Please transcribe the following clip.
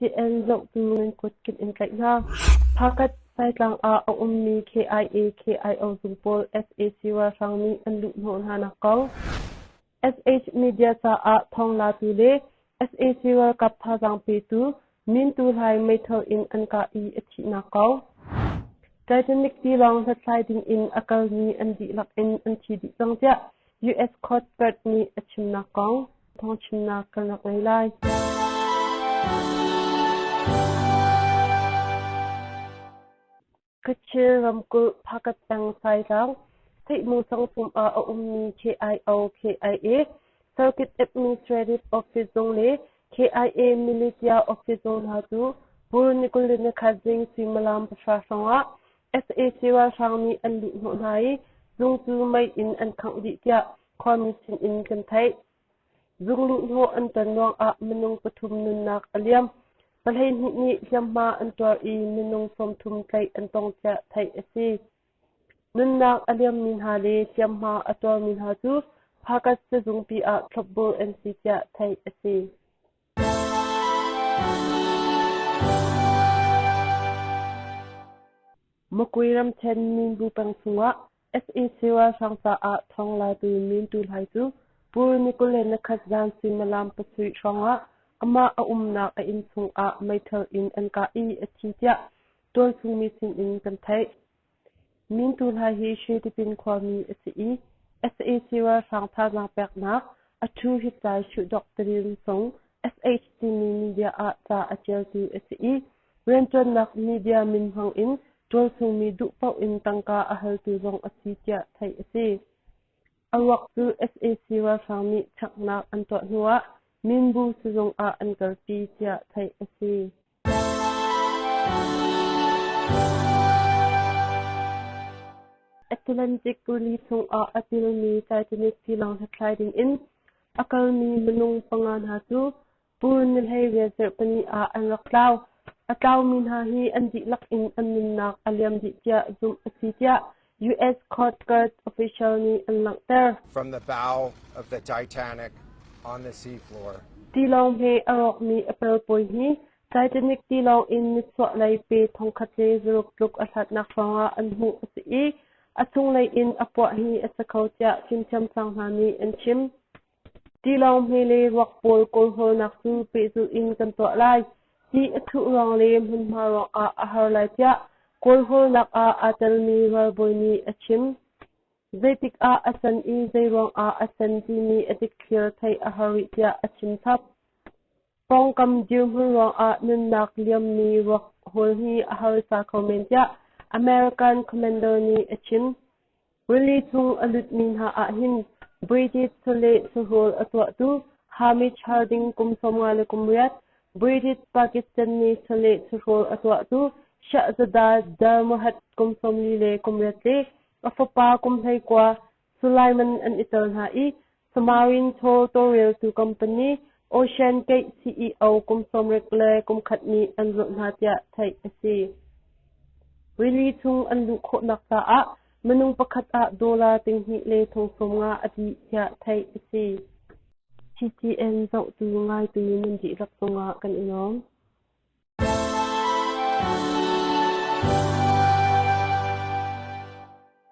CCN zohtu nan kut kan in tlaih hna. Phakhat Saitlang ah a ummi KIA KIO zung pawl sac ralhrang nih an luhhnawh hnanak kong, SH Media caah thawnglatu le sac ralkap thazaang petu Min Tu Hlai meithal in an kah i a thihnak kong, Titanic tilawng hlathlai dingin a kalmi an dihlak in an thi dih cang tiah US Coast Guard nih a chimnak kong thawngchimnak kan rak ngei lai. Kachin ramkulh Hpakant peng Saitlang, Theihmu sangthum ah a ummi KIO, KIA, Circuit Administrative Office zung le KIA Militia Office zung hna cu Pur ni 24 zing suimilam pahra hrawngah sac ralhrang nih an luhhnawh hna i zung cu mei in an khangh dih tiah khuami sinin kan theih. Zung luhhnawh an ton ruangah minung pathum nunnak a liam. Pahleihnih nih hliamhma an tuar i minung 30 tlaih an tong tiah theih a si. Nunnak a liammi hna le hliamhma a tuarmi hna cu Phakat sizungpi ah thlopbul an si tiah theih a si. Makui ramṭhen Minbu peng chungah sac ralhrang caah thawnglatu Min Tu Hlai cu Pur ni 21 zan suimilam pasarih hrawngah amah a umnak a inn chungah meithal in an kah i a thi tiah tualchung mi sinin kan theih. Min Tu Hlai hi Shwe khuami a si i sac ralhrang thazaang peknak a ṭhu hit-cai Shuhdok Tarin Sung SH timi media ah ca a ṭialtu a si i rianṭuannak media min hmang in ṭualchungmi duh paoh in tangka a haltu zong a si tiah theih a si. A ruak cu sac ralhrang nih cheknak an tuah hnuah Minbu sizung ah an kalpi tiah theih a si. Atlantic rili chungah a pilmi Titanic tilawng hlathlai dingin a kalmi minung panga hna cu Pur ni hleiriat zarhpini ah an rak tlau. A tlaumi hna hi an dihlak in an nunnak a liam dih tiah zumh a si tiah US Coast Guard official nih an langhter. From the bow of the Titanic on the seafloor. Tilawng he a rawkmi a pelpawi hi Titanic tilawng in nichuahlei pe 1100 tluk a hlatnak hrawngah an hmuh a si i a chunglei in a puah hi a si kho tiah fimthiam sang hna nih an chim. Tilawng hme le ruak pawl kawlhawlnak cu pehzulh in kan tuah lai. Ti a thuh ruang le hmunhma ruangah a har lai tiah kawlhawlnak ah aa telmi ralbawi nih a chim. Zeitik ah a can i zeiruangah a can timi a dikthliar theih a har rih tiah a chim chap. Pawngkam dirhmun ruangah nunnak liammi ruak hawl hi a harsa kho men tiah American Commander nih a chim. Rili chung a lutmi hna ahhin British chawleh chawhrawl a tuahtu Hamid Harding kum 58, British Pakistani chawleh chawhrawl a tuahtu Shahzada Dar Mohammad kum 48 le a fapa kum 19 Sulaiman an i tel hna i Samarin chaw tawlreltu company Ocean Gate CEO kum 61 nih an zulh hna tiah theih a si. Rili chung an luh khawhnak caah minung pakhat ah dollar tinghnih le thong 50 a dih tiah theih a si. TTN zohtu ngaitu nan dihlak cungah kan i lawm.